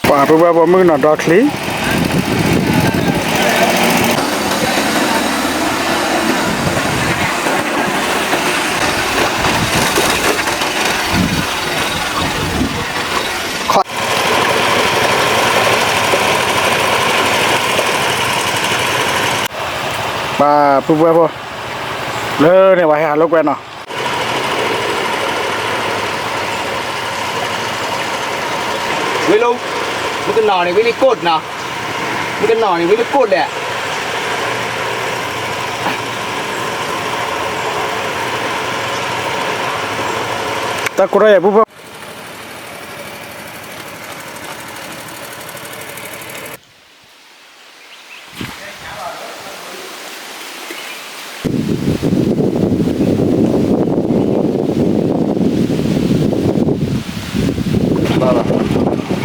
ပှၤပုၢ်ဝဲၢ်ဖိမုၣ်ကနီၤဒီချံ ပှၤပုၢ်ဝဲၢ်ဖိ လၢန့ၣ် ပှၤဟဲဟးလိာ်ကွဲနီၤ ဝ့ၢ်လီၤ, မုၢ်ကနီၤန့ၣ် ဝ့ၢ်လံကိၣ်နီၤ, မုၢ်ကနီၤန့ၣ် ဝ့ၢ်လံကိၣ်ဒဲး, တၢ်ကိၢ်ထီၣ်ယဲၢ်ပူၤဖိ ဘ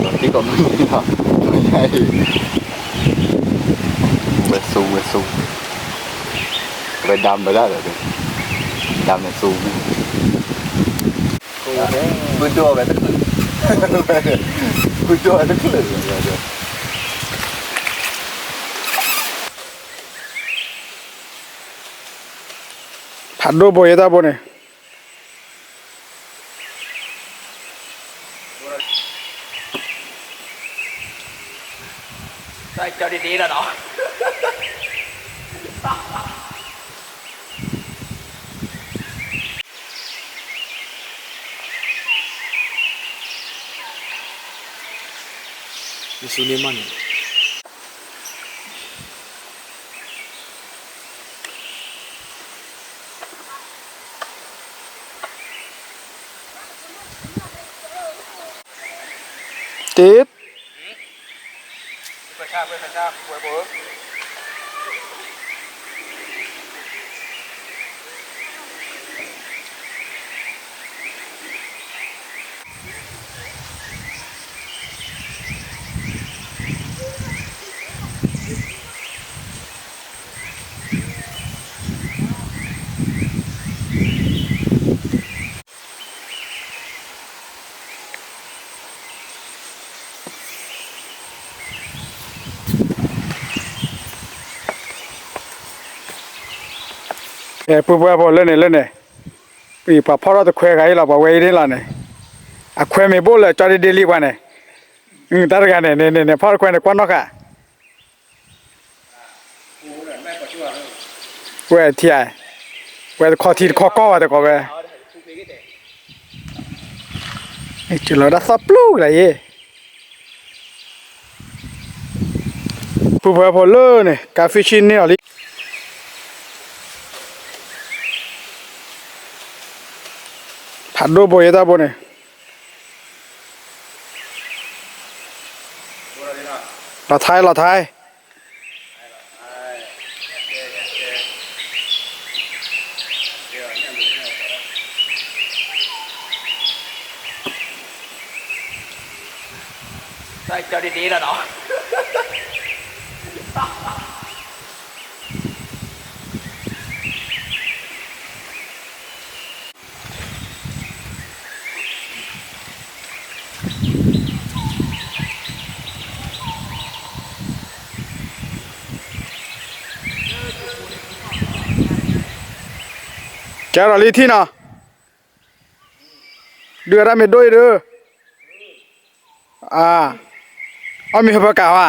ၣ်လီၤ, ထံကီၢ်မုၢ်နံၤလီၤ, ဝဲဆူ ဝဲဆူ, ဝဲဒၣ်မတၤလဲၣ်, ဒၣ်မ့ၢ်ဆူ, ဘုဒိၣ်ဝဲတချုး, ဘုဒိၣ်ဝဲတချုး, ဖးဒိၣ်ဘိယဲတၢ်ဘိန့ၣ် တၢ်ကၠီဒ့ဒ့လီၤနီၤ, ယဆူန့ၢ်မးန့ၣ် တ့ ပုၢ်ဝဲၢ်ဖိလၢန့ၣ်လၢန့ၣ်, ပှၤဖီထီၣ်တခွဲဂၤအံၤလီၤ ပှၤဝဲအံၤန့ၣ်လီၤန့ၣ်, အခွဲမ့ၢ်ဘိၣ်လၢကၠီဒ့ဒ့လံပှၤန့ၣ်, တၢ်တဂၤန့ၣ်န့ၣ်န့ၣ် ဖီထီၣ်တခွဲန့ၣ် ကွၢ်နီၣ်ဃာ် ဝဲထံဧါ, ဝဲတခီထံတခီကီၢ်ဝဲတကိးဝဲ, ကလီၤဒၣ်သီပျိၢ်ကလၢယ့ၢ်, ပုၢ်ဝဲၢ်ဖိလၢန့ၣ် ကါ fishing န့ၢ်အီၤလံ, ဖးဒိၣ်ဘိယဲတၢ်ဘိန့ၣ် လီၤထါ လီၤထါ တၢ်ကၠီဒ့ဒ့လီၤနီၤ ကဲဒီးလံထံၣ်နီၤ, ဒုးအတၢ်မ့ၢ်ဒိၣ်အံၤဒုး, အါ, အီၣ်မ့ၢ်ဟၢဖၢကးဟါ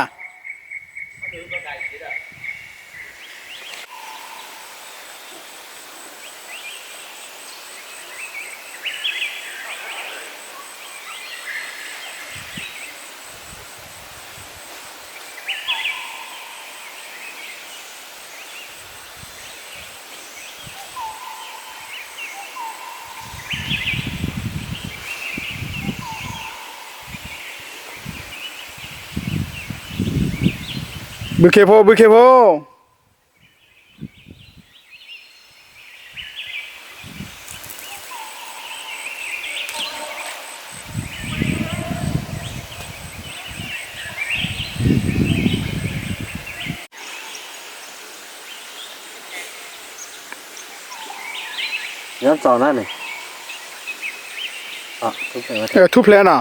ဘုခ့ဖိ ဘုခ့ဖိ ထူၣ်ဖျဲးနီၤ,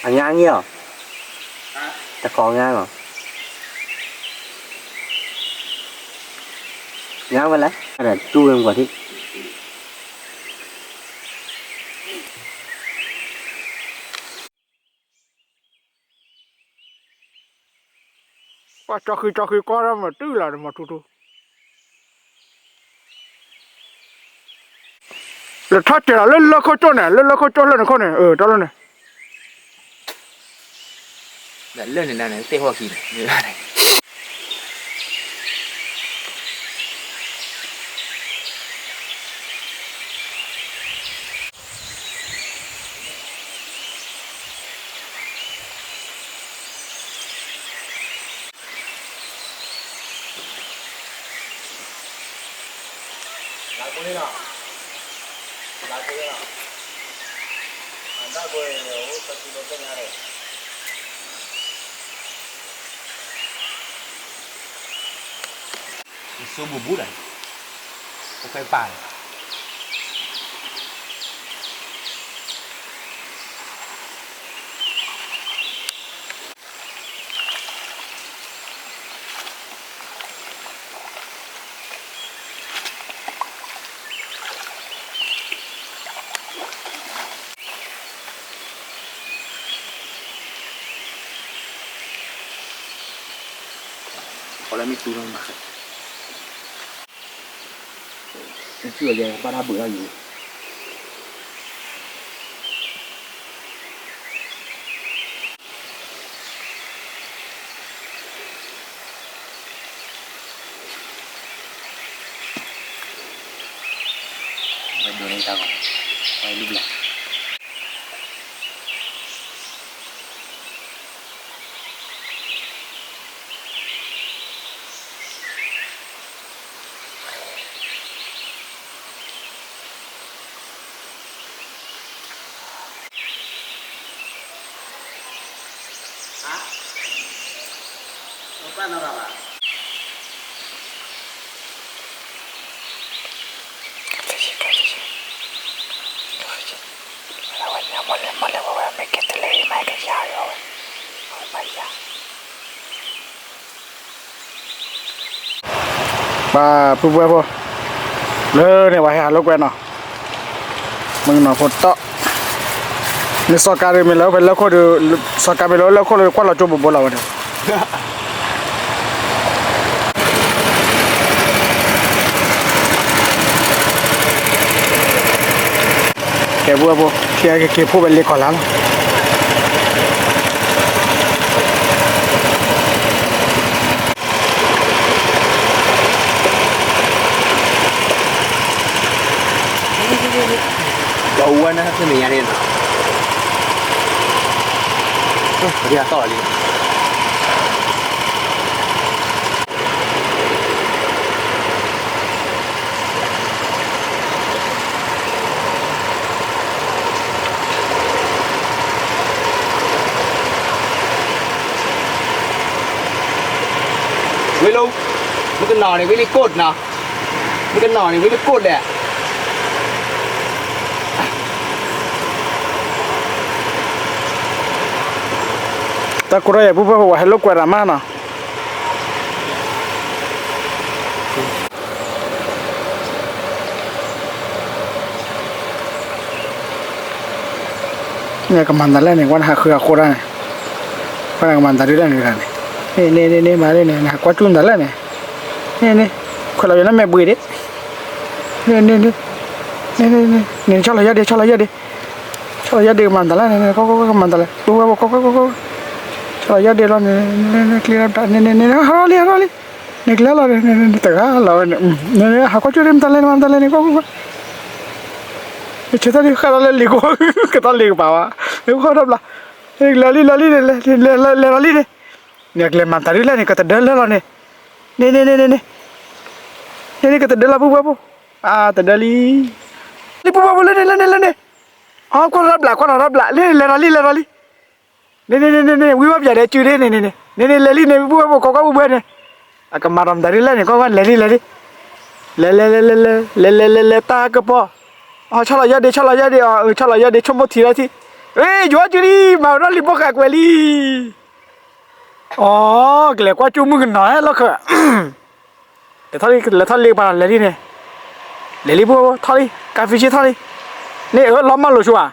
အငါငီးအီၤ, တကိးငါလီၤ, ငါဝဲလဲၣ်, အဒၣ်တူၢ်ဝဲမကွၢ်ထံး ပှၤကၠီဃံကၠီဃံကီၢ်ဒၣ်မၤတုၤလီၤဒီးမၤထူထူ, လဲၤထီၣ်ကဲၤလီၤလၢလၢခိၣ်ကၠိၣ်န့ၣ် လၢလၢခိၣ်ကၠိၣ်လၢနခိၣ်န့ၣ် အၢ တၢ်လီၢ်န့ၣ် လၢန့ၣ်နၤန့ၣ် သ့ၣ်ဟီၣ်ခံန့ၣ် ယဆိဘူးဘူးဒီး ပကပာ်လီၤ ခီလၢမ့ၢ်တူၢ်လီၤမး နထံၣ်ဝဲယဲ ဘၣ်တၢ်ဘုးထီၣ်ယံၤ ဝဲဒိးန့ၢ်တၢ်ဂီၤ ဝဲလူၢ်ဘျၢ ပှၤပုၢ်ဝဲၢ်ဖိ လၢန့ၣ် ပှၤဟဲဟးလိာ်ကွဲနီၤ မုၢ်ကနီၤဖိတီၢ် နစီၤကၤမ့ၢ်လၢဖဲလၢခိၣ်ဒီး စီၤကၤမ့ၢ်လၢလၢခိၣ်လၢကွၢ်လီၤကၠိဘိဘိလီၤဝဲဒီး ကဲပုၢ်ဝဲၢ်ဖိ ထံက့ၤဖိဝဲလ့ကီၢ်လါလီၤ ဒီးဝဲန့ၣ် ဟဲဖဲန့ၣ်ညါန့ၣ်နီၤ ပဒၣ်သီၣ်လံ ဝ့ၢ်လီၤ မုၢ်ကနီၤန့ၣ် ဝ့ၢ်လံကိၣ်နီၤ မုၢ်ကနီၤန့ၣ် ဝ့ၢ်လံကိၣ်ဒီး တၢ်ကိၢ်ထီၣ်ယဲၢ်ပုၢ်ဝဲၢ်ဖိ ပှၤဟဲလိာ်ကွဲတၢ်မးနီၤ န့ၣ်ကမၤတၢ်လဲၣ်န့ၣ် ကွၢ်နဟးဃုအဃိဒၣ်န့ၣ် ကွၢ်နကမၤတၢ်ဒုးလဲၣ်န့ၣ်တဂၤန့ၣ် န့ၣ်န့ၣ်န့ၣ်န့ၣ် မၤလၢန့ၣ် နဟးကွၢ်ကၠူၣ်တၢ်လဲၣ်န့ၣ် န့ၣ်န့ၣ် ခွဲးလီၤယိာ်န့ၣ်မဲာ်ဘှံးဒံး န့ၣ်န့ၣ်န့ၣ် န့ၣ်န့ၣ် ဆီၣ်လီၤယဲၢ်ဒံး ဆီၣ်လီၤယဲၢ်ဒံး ဆီၣ်လီၤယဲၢ်ဒံး ကမၤတၢ်လဲၣ်န့ၣ် ကမၤတၢ်လဲၣ် ပုၢ်ဝဲၢ်ဖိ ကီကီကီကီ ဆီၣ်လီၤယဲၢ်ဒံးလီၤန့ၣ် န့ၣ်န့ၣ် ကျ့လီၤ န့ၣ်န့ၣ်န့ၣ် ဟးလီၤလံ ဟးလီၤလံ န့ၣ်ကျဲလီၤန့ၣ် တဂၤလီၤဝဲန့ၣ် န့ၣ်န့ၣ် ဟးကွၢ်ကၠူၣ်ဒံး မၤတၢ်လဲၣ်န့ၣ် မၤတၢ်လဲၣ်န့ၣ် ကီကီကီ ဆၢထၢၣ်ဒံး ဃၣ်ထီၣ်လၢလံၤကီ ကသီၣ်လံၤကပၤဝဲ လၢကီၢ်ထီၣ်ဘျီ လဲၤလီၤလံ လီၤလံန့ၣ် လဲၤလီၤလံန့ၣ် နကလဲၤမၤတၢ်ဒုးလဲၣ်န့ၣ် ကတဒၢလၢလီၤန့ၣ် န့ၣ်န့ၣ်န့ၣ်န့ၣ် န့ၣ်န့ၣ် ကတဒၢလီၤပုၢ်ဝဲၢ်ဖိ အါ တဒၢလံ လံပုၢ်ဝဲၢ်ဖိ လၢန့ၣ် လၢန့ၣ် လၢန့ၣ် အီ ကွၢ်ထီၣ်ဘျး ကွၢ်ထီၣ်ဘျး လၢန့ၣ် လဲၤလီၤလံ လဲၤလီၤလံ န့ၣ်န့ၣ်န့ၣ်န့ၣ် ဝံဝဲပၠးဒဲးစုဒ့န့ၣ်န့ၣ် န့ၣ်န့ၣ် လဲၤလံန့ၣ် ပုၢ်ဝဲၢ်ဖိ ကီကီပုၢ်ဝဲၢ်န့ၣ် အကမၤဒီးမတၤဒ်လဲၣ်န့ၣ် ကီကီ လဲၤလံ လဲၤလံ လဲၤလဲၤလဲၤလဲၤလဲၤ လဲၤလဲၤလဲၤလဲၤ တၢ်ကပီၤ ဆီလီၤယဲဒ့ ဆီလီၤယဲဒ့ အီ ဆီလီၤယဲဒ့ ဆိကမိၣ်ထံလီၤထံ, အ့ ယွၤကလံ မၤဝဲဒၣ်လံာ်ဘီၣ်ဃးကွဲးလံ, အီ ကလဲၤကွၢ်ကၠိမုၣ်ကနီၤလီၢ်ခၢၣ်, လဲၤထီၣ်လံ လဲၤထီၣ်လံကပၤ လဲၤလံန့ၣ်, လဲၤလံဖိ ထီၣ်လံ ကါဖံဆ့ထီၣ်လံ, န့ၣ်အၢ လီၤမၢ်လိာ်ဆိဧါ,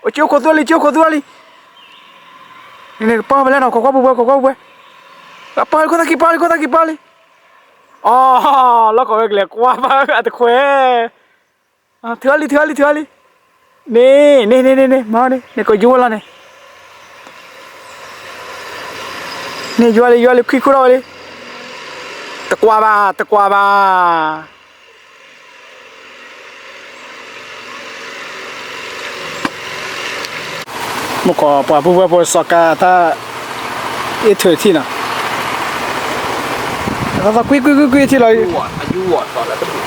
အိၣ်ကၠိခိၣ်သူလံ ကၠိခိၣ်သူလံ, န့ၣ် ကပီၢ်ဖဲလဲၣ်နီၤ ခိးကွၢ်ပူၤပှဲၤ ခိးကွၢ်ပူၤပှဲၤ, ပီၢ်လံခိၣ်သၣ်ခံ ပီၢ်လံခိၣ်သၣ်ခံ ပီၢ်လံ, အီ လီၢ်ခၢၣ်ဝဲကလဲၤကွၢ်ဘၣ်အတခွဲး ထုးအီလံ ထုးအီလံ ထုးအီလံ, န့ၣ် န့ၣ် န့ၣ် န့ၣ် မၤန့ၣ် န့ၣ်ကယိဝဲလီၤန့ၣ်, န့ၣ် ယွၤလံ ယွၤလံ ခံခိၣ်ထီၣ်ဝဲလံ, တကွၢ်ဘၣ် တကွၢ်ဘၣ်. မုၢ်ကီၢ်ပှၤပူၤဖဲဖိစီၤကၤတၢ် အ့ၣ်ထုးထံၣ်နီၤ, သီသီကွံကွံကွံကွံထံၣ်လီၤ.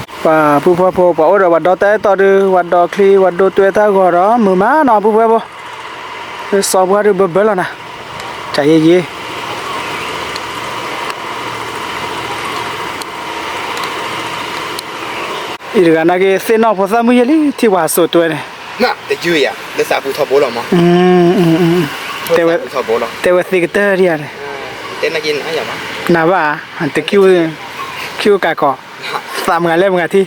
ပှၤပူၤဖဲဖိ ပှၤအိၣ်ဒီးပှၤဒီတၢ်အဲၣ်တီဒုး ပှၤဒီချံ ပှၤဒိတွဲတၢ်ဂီၤဒီး မုာ်မးနီၤ ပူၤဖဲဖိ, စီၤပှၤဒုးဘၢဘၢလီၤနၤ, ကယယ အံၤတဂၤနာ်က့ သ့ၣ်နီၣ်ဖိသၣ်မုၣ်ယဲလံ ထံၣ်ပှၤစိာ်တွဲန့ၣ်, လၢသးပူၤထီဘိလီၤမး, တဲဝဲသ့ကတၢၢ်ဒံးဧါန့ၣ်, နဘၣ်, တ ခံဝဲကးကီး, သးမုၢ်ဂၤလဲၢ်မုၢ်ဂၤထံ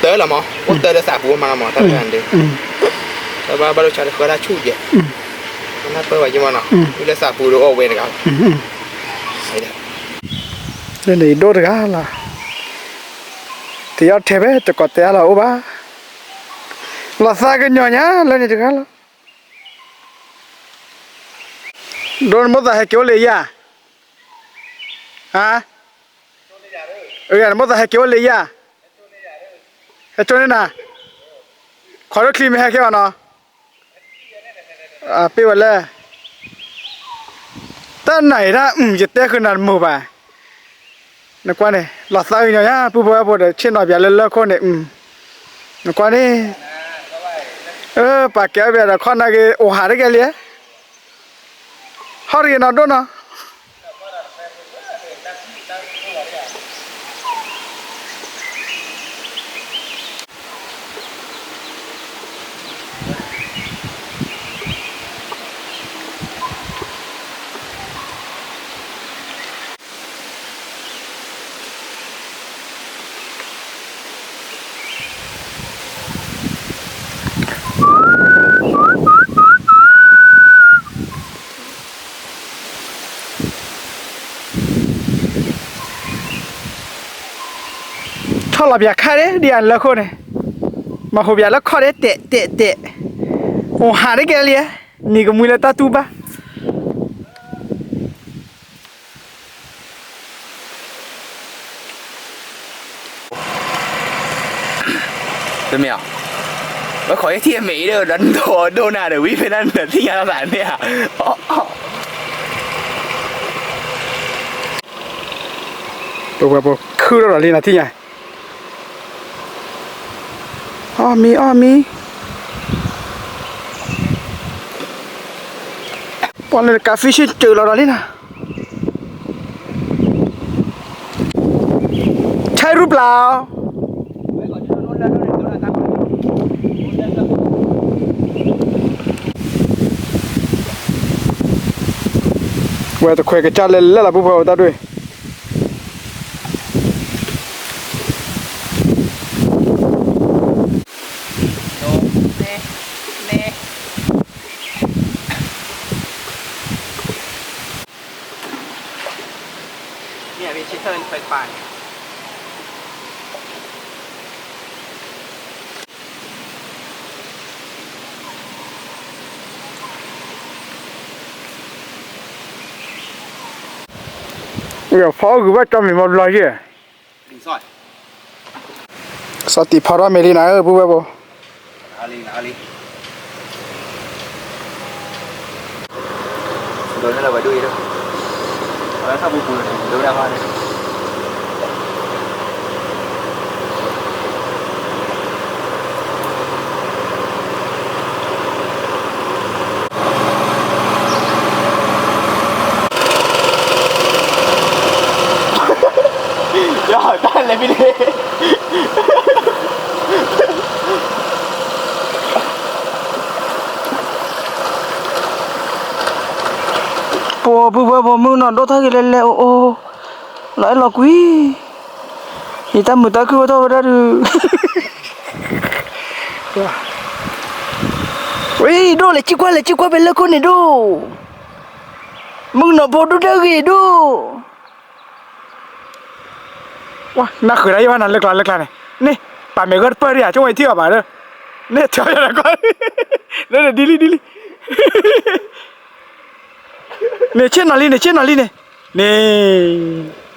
တၢ်လီၤမး, အိၣ်တၢ်လၢသးပူၤမးလီၤမး, တၢ်လၢန့ၣ်, တၢ်ဘၣ်ဘၣ်ဒိဆါတဃၢတၢ်ဆူၣ်ယဲ, နၢ်ပၢၢ်ဝဲယမးနီၤ, လၢသးပူၤဒီးအီၣ်ဝဲတဂၤ, လၢန့ၣ်ဒိၣ်တဂၤလီၤ, တယီၣ်ထဲဖဲတကိးတဲအါလီၤအိၣ်ဘၣ်, လီၤသးကညီၤညါလၢန့ၣ်တဂၤလီၤ, ဒိၣ်နမိၣ်သးဟဲက့ၤအိၣ်လၢယၤ ဟါ, နမိၣ်သးဟဲက့ၤအိၣ်လၢယၤ, ဟဲကၠိန့ၢ်နၤ, ခီဒိၣ်ချံမ့ၢ်ဟဲက့ၤအီၤနီၤ, ပ့ၢ်ဝဲလဲၣ်, တၢ်နၤအံၤဒၣ် ယတဲဃုာ်နၤတမိၢ်ဘၣ်, နကွၢ်န့ၣ် လီၤသးကညီၤညါ ပုၢ်ဖိဝဲၢ်ဖိဒီး ဆ့ၣ်နီၤပၠးလၢလၢခိၣ်န့ၣ်, နကွၢ်န့ၣ်, ပာ်ကဲအီၣ်ပၠးဒီးခီၣ်နၢ်က့ၤ အိၣ်ဟးတကဲလံ, ဟီၣ်တဂ့ၤနီၤဒိၣ်နီၤ ထီၣ်လီၤပၠးခါဒ်ဒ်အလၢခိၣ်န့ၣ်, မၤဟူးပၠးလၢခီၣ်ဒ်တဲာ်တဲာ်တဲာ်, အိၣ်ဟးတကဲလံ, နံၤကမှံလၢတၢ်တူၢ်ဘၣ် တမ့ၢ်, ဝဲခိးယထံၣ်အမဲာ်အံၤဒီး ဒီးဒိၣ်နၤဒီး ဝံဖဲနၤနသ့ၣ်ညါလီၤသးန့ၣ်ဧါ, ပဝဲပခုၣ်ထီၣ်ဒီးလံနၤထံၣ်ညါ, အီၣ်မံ အီၣ်မံ, ပှၤန့ၣ်ကးဖံးဆ့ၣ်စၢၤလီၤဒီးလံနၤ ใช่หรือเปล่า ဝဲတခွဲးကစၢ်လဲၤလဲၣ်လီၤ ပုၢ်ဖိဝဲတၢ်ဒွဲၣ်, ဖီအီၣ်ဂုၤဘၣ်ကၠီမံၤမီၤ ဘျီယဲၢ်, စီၤတံၢ်ဖီထီၣ်မဲာ်လံနၤဧၢ ပုၢ်ဝဲၢ်ဖိ, အလံ, အလံ, ဒိးန့ၢ်လၢပှၤဒိၣ်အံၤလီၤ, အဝဲထီၣ်ပူၤပူၤန့ၣ် ဒိးဝဲဒၣ်ဟီန့ၣ် ယတၢ်လဲၤဖဲန့ၣ် ပှၤပုၢ်ဝဲၢ်ဖိမုၣ်နီၢ်ဒိၣ်ထီၣ်က့ၤလဲၤလဲၤအိၣ်အိၣ်, လီၤအဲၣ်လီၤကွံ, ယတၢ်မုာ်တၢ်ခုၣ်အိၣ်ထီၣ်ဝဲဒၣ်ဒုး, ဝံၤဒိၣ်လဲၤစံၣ်ကွၢ်လဲၤစံၣ်ကွၢ်ဖဲလၢခိၣ်န့ၣ်ဒိၣ်, မုၣ်ကနီၤဖိဒိၣ်တဂ့ၤဒိၣ်. ဝါ နၢ်ဃုာ်တၢ်ယံၣ်ဘၣ်နၤလၢကျါလၢကျါန့ၣ်, န့ၣ် ပာ်မဲာ်ဂၢၢ်တပၢၢ်ဒံးဧါ ကၠိဝဲထံၣ်အီၤဘၣ်ဒီး, န့ၣ်ထီၣ်ယၤနကွၢ်, ဒ်လံဒ်လံ, န့ၣ်ဆ့ၣ်နီၤလံ န့ၣ်ဆ့ၣ်နီၤလံန့ၣ်, န့ၣ်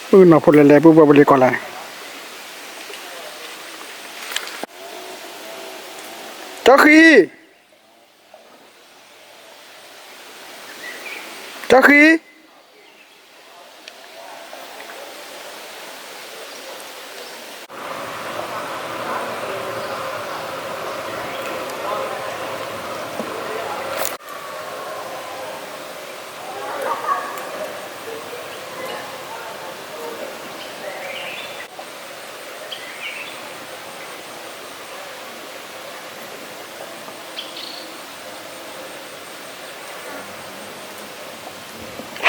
မုၣ်ကနီၤဖိလဲၤလဲၤ ပုၢ်ဝဲၢ်ဖိလံၤကီးလဲၣ်, ကၠီဃံ, ကၠီဃံ.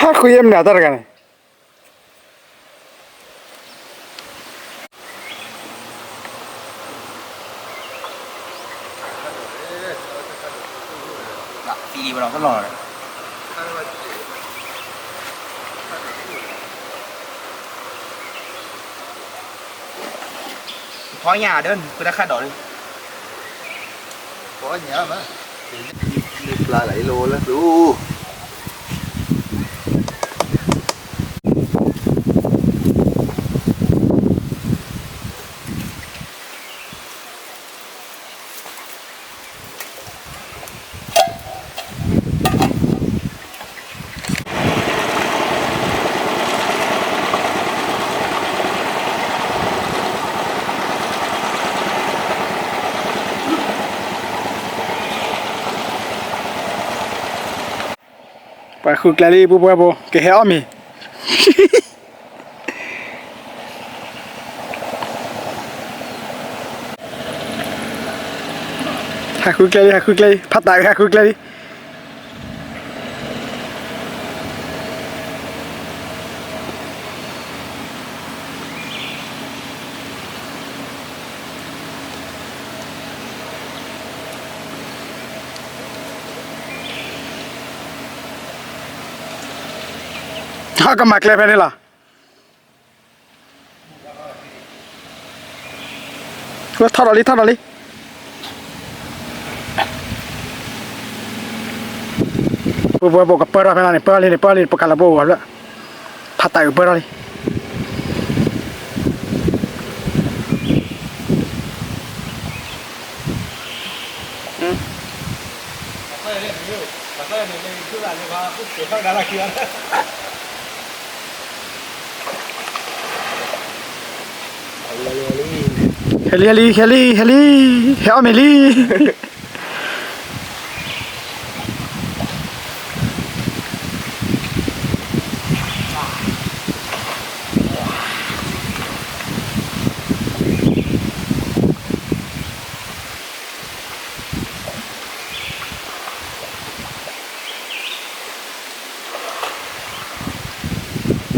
ဟးဃုယဲၢ်မနုၤတၢ်တဂၤန့ၣ်, ဖီညါဒီး ပတၢ်ခါဒီးလံ, ဖီညါမး, မ့ၢ်ပျၢ်လၢအံၤလီၤလၢကျိ ပှၤဃုကျဲလံ ပုၢ်ဝဲၢ်ဖိ ကဟဲအီၣ်မ့ၤ, ဟးဃုကျဲလံ ဟးဃုကျဲလံ ဖးတးဟးဃုကျဲလံ. ဟဲကမၤကျဲဖဲန့ၣ်လီၤ. ထီၣ်ဒီးလံ ထီၣ်ဒီးလံ. ပဝဲပကပၢၢ်ထီၣ်ဖဲန့ၣ် ပၢၢ်လံန့ၣ် ပၢၢ်လံ ပကလၢပအိၣ်ဂီၤလၢ ဖးတၢ်အုးပၢၢ်ထီၣ်လံ. ဟဲလံ ဟဲလံ ဟဲလံ ဟဲလံ ဟဲလံ ဟဲအီၣ်မ့ၤလံ.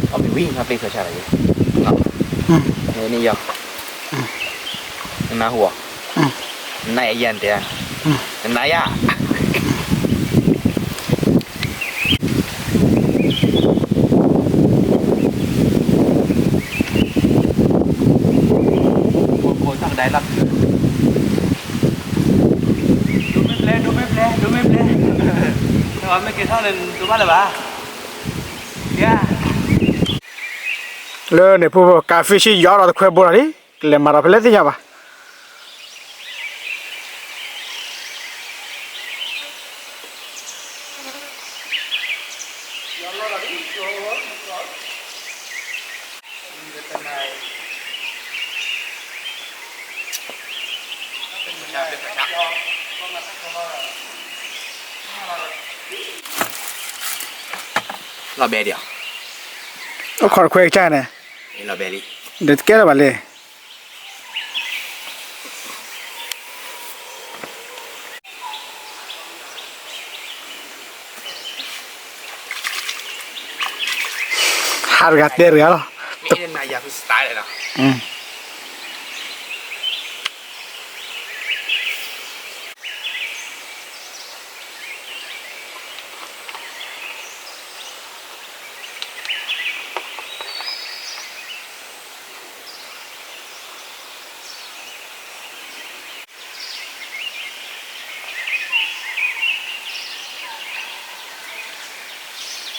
အီၣ်မ့ၤဝံၤ မၤပျံၤဆၢဆၢလီၤယဲ, န့ၣ်ယီၤ, နနၢ်ဟူ, နနၢ်ယၤယဲတဲ, နနၢ်ယၤ. ဖိဖိတၢ်ကဒါလၢ်ဖုး, ဒိမ့ၢ်ပျဲ ဒိမ့ၢ်ပျဲ ဒိမ့ၢ်ပျဲ. မ့ၢ်က့ၤထီၣ်န့ၣ် နတူၢ်ဘၣ်လၢၤဘၣ်. လၢန့ၣ်ဖိ ကးဖ့ရှံယီၤဒီးတခွဲဘိလီၤလံ, ကလဲၤမၤဒီးဖဲလဲၣ်သ့ၣ်ညါဘၣ်. လီၤဘဲဒံးဧါ, အိၣ်ခိးတခွဲကစၢ်န့ၣ်, လီၤဘဲလံ, ဒီးတကဲလၢၤဘၣ်လဲၣ်. ဟးတဂၤတဲတဂၤလီၤ.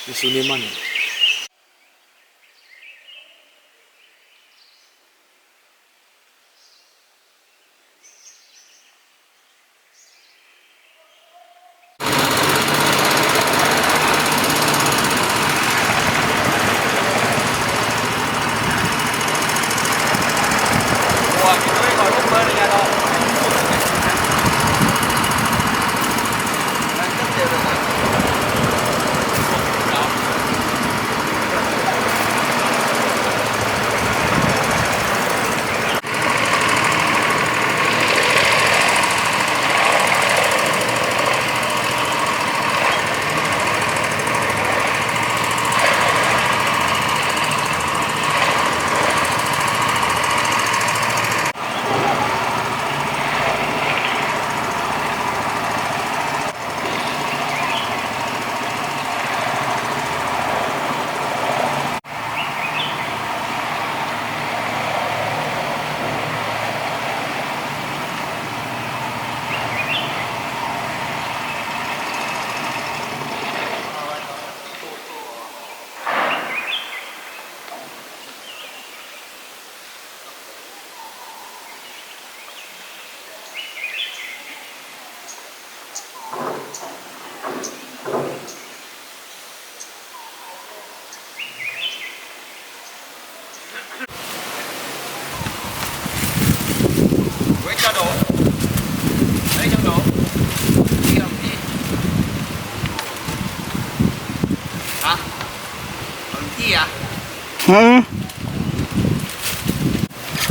ယဆူန့ၢ်မးန့ၣ်.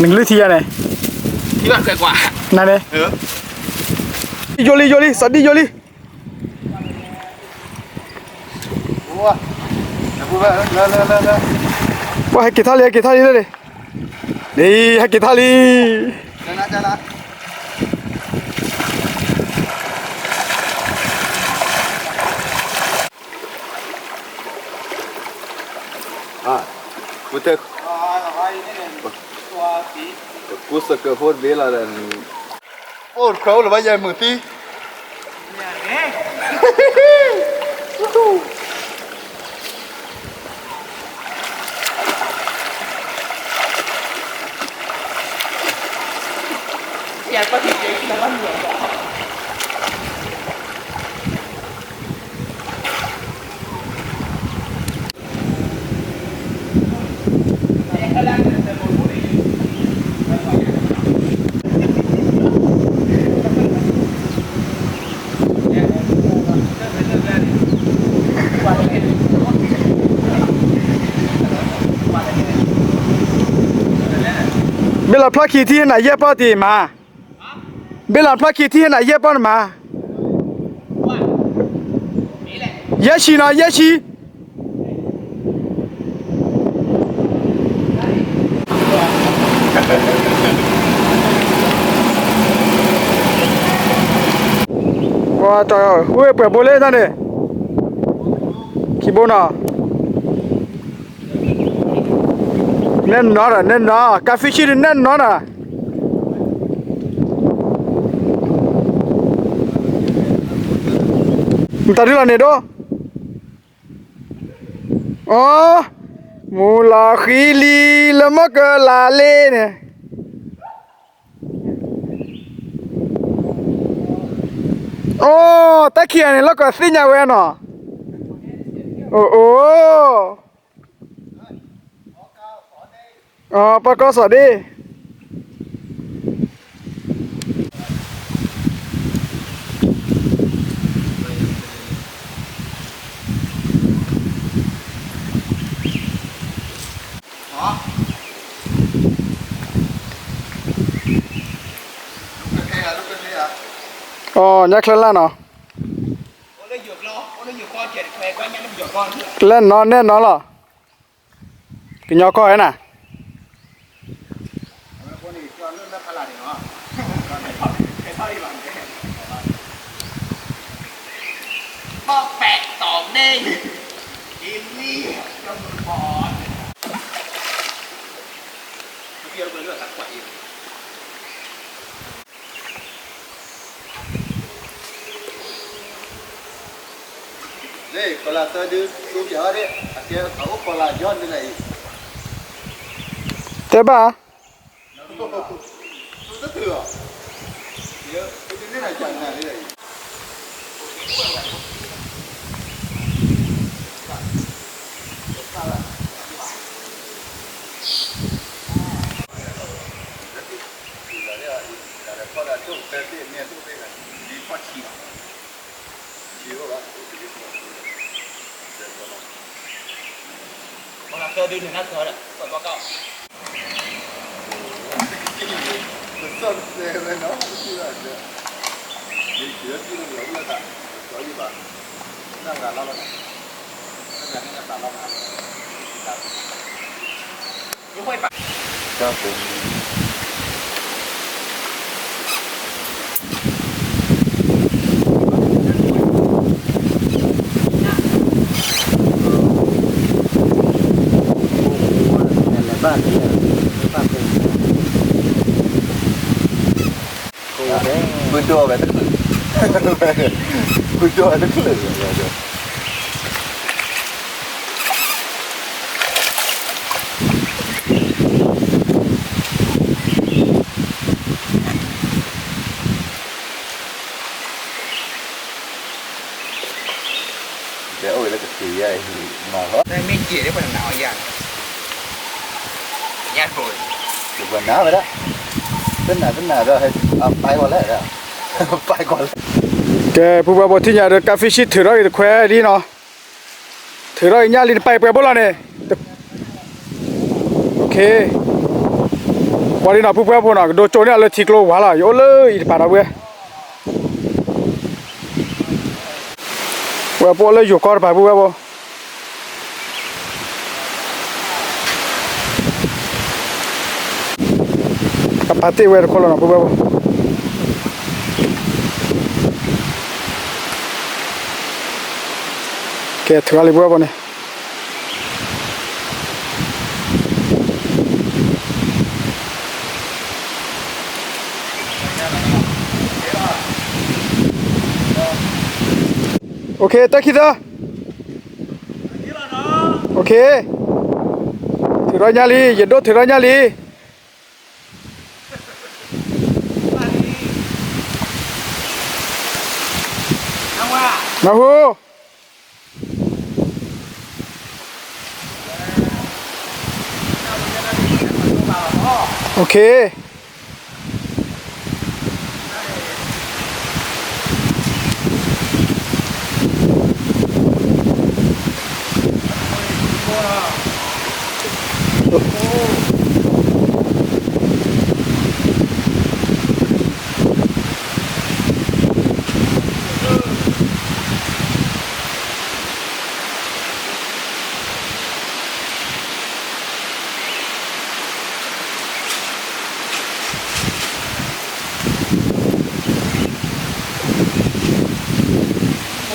နကလုၢ်ထံယါန့ၣ်, နန့ၣ်, ယိလံ ယိလံ စီၤဒံယိလံ. ပှၤဟဲက့ၤထီၣ်လံ ဟဲက့ၤထီၣ်လံလၢန့ၣ်, ဟဲက့ၤထီၣ်လံ. ကူစကဖိတဘ့ၣ်လီၤဒီး, အိၣ်တခွဲအိၣ်လၢၤဘၣ်ယဲၢ်မုၢ်သံ. ဘ့ၣ်လီၤဖျီၣ်ခံထံၣ်ဟဲနၤယဲၢ်ပီၢ်တံၢ်မး, ဘ့ၣ်လီၤဖျီၣ်ခံထံၣ်ဟဲနၤယဲၢ်ပီၢ်န့ၣ်မး. ယဲၢ်ဆံနီၤ ယဲၢ်ဆံ. ဝဲပှဲၤဘိလၢတၢ်န့ၣ်, ခံဘိနီၤ. နဲၣ်နီၤဒီးနဲၣ်နီၤ, ကးဖံဆံဒုးနဲၣ်နီၤနီၤ. မတၤဒုလီၤန့ၣ်ဒိၣ် အီ, မူလီၤဃံလံ လၢမ့ၢ်ကလၤလ့န့ၣ်, အီ, တၢ်ခံဂၤန့ၣ် လီၢ်ကသ့ၣ်ညါဝဲနီၤ, အိၣ်အိၣ်, အီ, ပၢ်ကီၢ်စီၤဒ့ၣ် အီ, ညၣ်ချၢလၢ်နီၤ, လဲၣ်နီၤနဲၣ်နီၤလီၤ, ကညီကီၢ်ဝဲနၤ လၢကီၢ်လၢ်သၢဒု ဒိပၠးအီၤဒၣ် အကဲအအိၣ်ကီၢ်လၢ်ယီၤဒ်လဲၣ်အံၤ, တဲဘၣ်, တၢ်တၢ်အီၤ, ယတန့ၢ်နၤကနၤလံလၢအံၤ ဘုဒိၣ်ဝဲတချုး, ဘုဒိၣ်ဝဲတချုး, တဲအိၣ်လၢကသ့ယါအံၤ, မ့ၢ်က့ၤဒ်ပှၤနၤအီၤယါ, ပှၤနၤဝဲဒၣ်, တနၤတနၤဒီး ပၢ်ကွၢ်လဲၣ်, ပၢ်ကွၢ်လဲၣ်, ကဲ ဖုပှၢ်ဖိထံၣ်ညါဒီး ကါဖံးဆံထုးထီၣ်အံၤတခွဲဒ်နီၤ, ထုးထီၣ်အံၤညၣ်လံ နပာ်ပှဲၤဘိလီၤန့ၣ်, ကွၢ်ဒ်နီၤ ဖုပှၢ်ဖိနီၤ ကဒိကၠိန့ၢ်အီၤလၢထံကျိဝါလီၤ ယအိၣ်လၢအံၤတပၤဒီပုၢ်ဝဲၢ် ဝဲပအိၣ်လၢယိၤကီၢ်တပၤ ပုၢ်ဝဲၢ်ဖိ, အပာ်တ့ၢ်ဝဲတခီလီၤနီၤ ပုၢ်ဝဲၢ်ဖိ, ကဲထုးအီၤလံ ပုၢ်ဝဲၢ်ဖိန့ၣ် OK တၢ်ခံသၢ, OK, ထုးထီၣ်ညၣ်လံ ယဒိၣ်ထုးထီၣ်ညၣ်လံ, နၢ်ဟူ OK.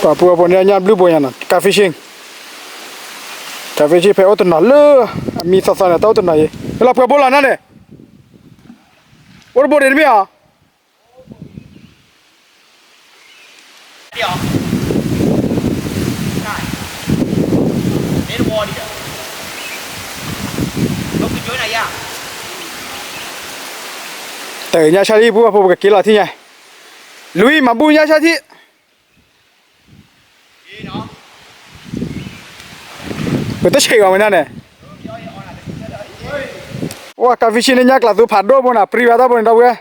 Pua pua pua ni nya blue bô nya nè, catfishing. Catfishing ဖဲအိၣ်တနီၤလၢ အမံၤသီသီန့ၣ် တၢ်အိၣ်တနီၤအံၤ လီၤပှဲၤဘိလီၤနၤန့ၣ်, အိၣ်တဘိဒံးတမ့ၢ်ဧါ. မ့ၢ်တဘိဒံးဒီး တၢ်ညါဆါလံ ပုၢ်ဝဲၢ်ဖိ ပကက့ၤလီၤထံၣ်ညါ, လွံၢ်မၤဘူၣ်ညါဆါထံၣ်, ပတဆံးဂီၤမနုၤန့ၣ်, အိၣ်ကါဖံဆံန့ၣ် ညါကျးသူဖးဒိၣ်ဘိနၤ ပြံဘၣ်တၢ်ဘိန့ၣ် ဒီပုၢ်ဝဲၢ်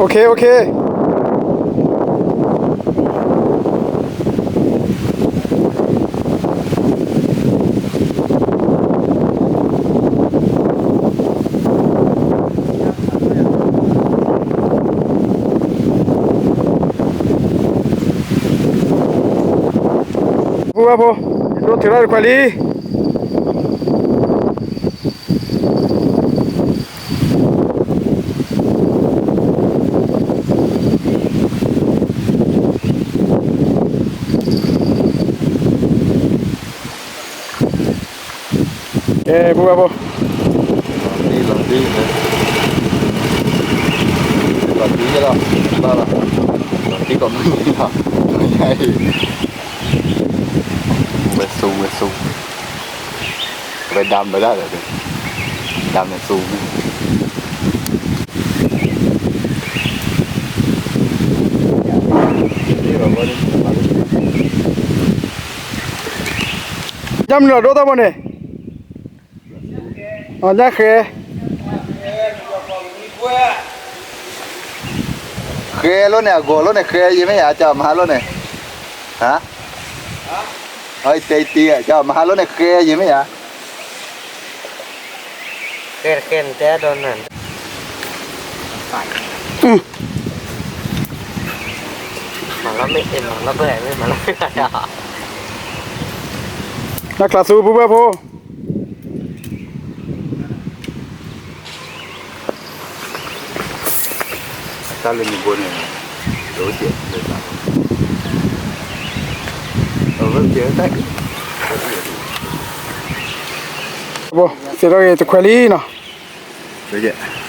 OK OK. ပုၢ်ဝဲၢ်ဖိ, ယဒိးထုးထီၣ်တခွဲးလံ. ကဲ ပုၢ်ဝဲၢ်ဖိ, လီၤတံၢ်လီၤတံၢ်, လီၤတံၢ်လီၤ, လီၤတံၢ်ကိးမုၢ်နံၤလီၤ, ဝဲဆိဝဲဆိ, ဝဲဒၣ်မတၤလဲၣ်, ဒၣ်မ့ၢ်ဆိန့ၣ် ကၢ်မနုၤလီၤဒိၣ်တၢ်ဘိန့ၣ်, အညၣ်ဃဲ, ဃဲလိာ်န့ၣ် အဂီၤလိာ်န့ၣ် ဃဲယမ့ၢ်ယၤ ကၢ်မဟါလိာ်န့ၣ်, ဟါ, အတဲတံၢ် ကၢ်မဟါလိာ်န့ၣ် ဃဲယမ့ၢ်ယၤ. ဃဲဃဲနတဲဒီးနၤ, မၤလီၤမ့ၢ်အ့ၣ်မၤလီၤဘၣ်မ့ၢ်မၤလီၤမ့ၢ်, နကျးသူပုၢ်ဝဲၢ်ဖိ, တၢ်လၢမ့ၢ်ဘိန့ၣ်, ဒိၣ်ကဲးလၢတၢ်, အဝဲကဲတၢ်, သ့ၣ်ထီၣ်ဂ့ၤတခွဲးလံနီၤ, ဒိၣ်ကဲး